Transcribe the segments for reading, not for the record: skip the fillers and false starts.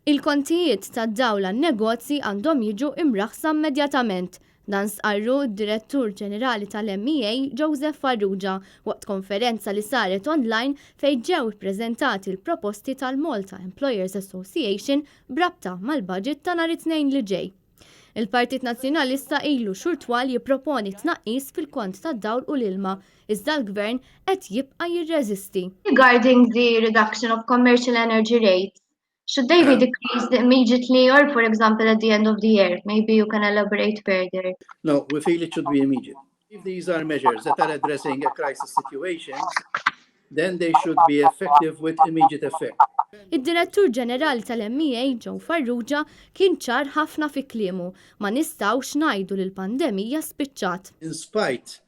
Il-kontijiet tad-dawl għan-negozji għandhom jiġu imraħħsa immedjatament. Dan stqarru d-Direttur Ġenerali tal-MEA Joseph Farrugia waqt konferenza li saret online fejn ġew ippreżentati l-proposti tal-Malta Employers Association b'rabta mal-budget ta' nhar it-Tnejn li ġej. Il-Partit Nazzjonalista ilu xhur twal jipproponi tnaqqis fil-kont tad-dawl u l-ilma, iżda l-Gvern qed jibqa' jirreżisti. Regarding the reduction of commercial energy rates, should they be decreased immediately or, for example, at the end of the year? Maybe you can elaborate further. No, we feel it should be immediate. If these are measures that are addressing a crisis situation, then they should be effective with immediate effect. Id-Direttur Ġenerali tal-MEA Joe Farrugia kien ċar ħafna fi kliemu, ma nistgħux ngħidu li l-pandemija spiċċat. In spite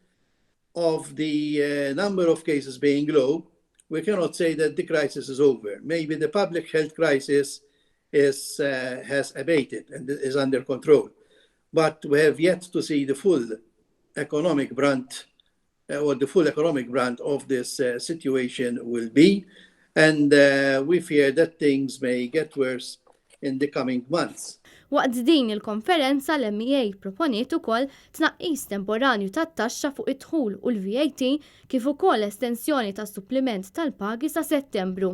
of the number of cases being low, we cannot say that the crisis is over. Maybe the public health crisis is, has abated and is under control. But we have yet to see the full economic brunt or the full economic brunt of this situation will be. And we fear that things may get worse in the coming months. Waqt din il-konferenza l-MEA proponiet ukoll tnaqqis temporanju tat-taxxa fuq id-dħul u l-VAT kif ukoll estensjoni ta' suppliment tal-pagi sa' Settembru.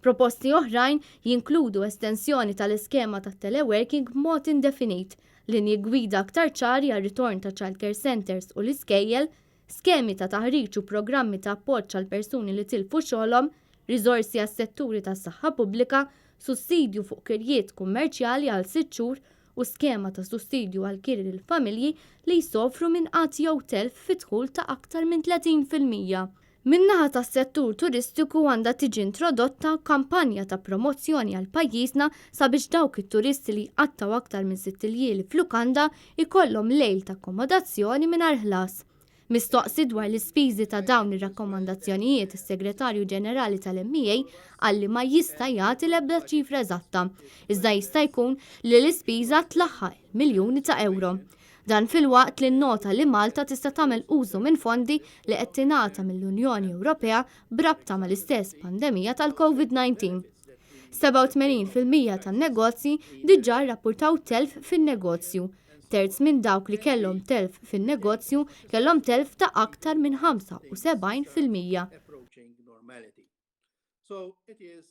Proposti oħrajn jinkludu estensjoni tal-iskema tat-teleworking b'mod indefinit, linji gwida aktar ċari għal ritorn ta' childcare centers u l-iskejjel, skemi ta' taħriġ u programmi ta' appoġġ għal persuni li tilfu xogħolhom, riżorsi għas-setturi tas-saħħa pubblika, sussidju fuq kirjiet kummerċjali għal 6 xhur u skema ta' sussidju għal kiri lil familji li jsofru minn qgħad jew telf fi dħul ta' aktar minn 30%. Min-naħa tas-settur turistiku għandha tiġi introdotta kampanja ta' promozzjoni għal pajjiżna sabiex dawk it-turisti li jqattaw aktar minn 6 iljieli f'lukanda ikollhom lejl ta' akkomodazzjoni mingħajr ħlas. Mistoqsi dwar l-ispiżi ta' dawn ir-rakkomandazzjonijiet, is-Segretarju Ġenerali tal-MEA qal li ma jista' jagħti l-ebda ċifra eżatta. Iżda jista' jkun li l-ispiża tlaħħaq miljuni ta' euro. Dan filwaqt li nota li Malta tista' tagħmel użu minn fondi li qed tingħata mill-Unjoni Ewropea b'rabta mal-istess pandemija tal-COVID-19. 87% tan-negozji diġà rrappurtaw telf fin-negozju. Terz minn dawk li kellhom telf fin-negozju kellhom telf ta' aktar minn 75%. Approaching normality. So it is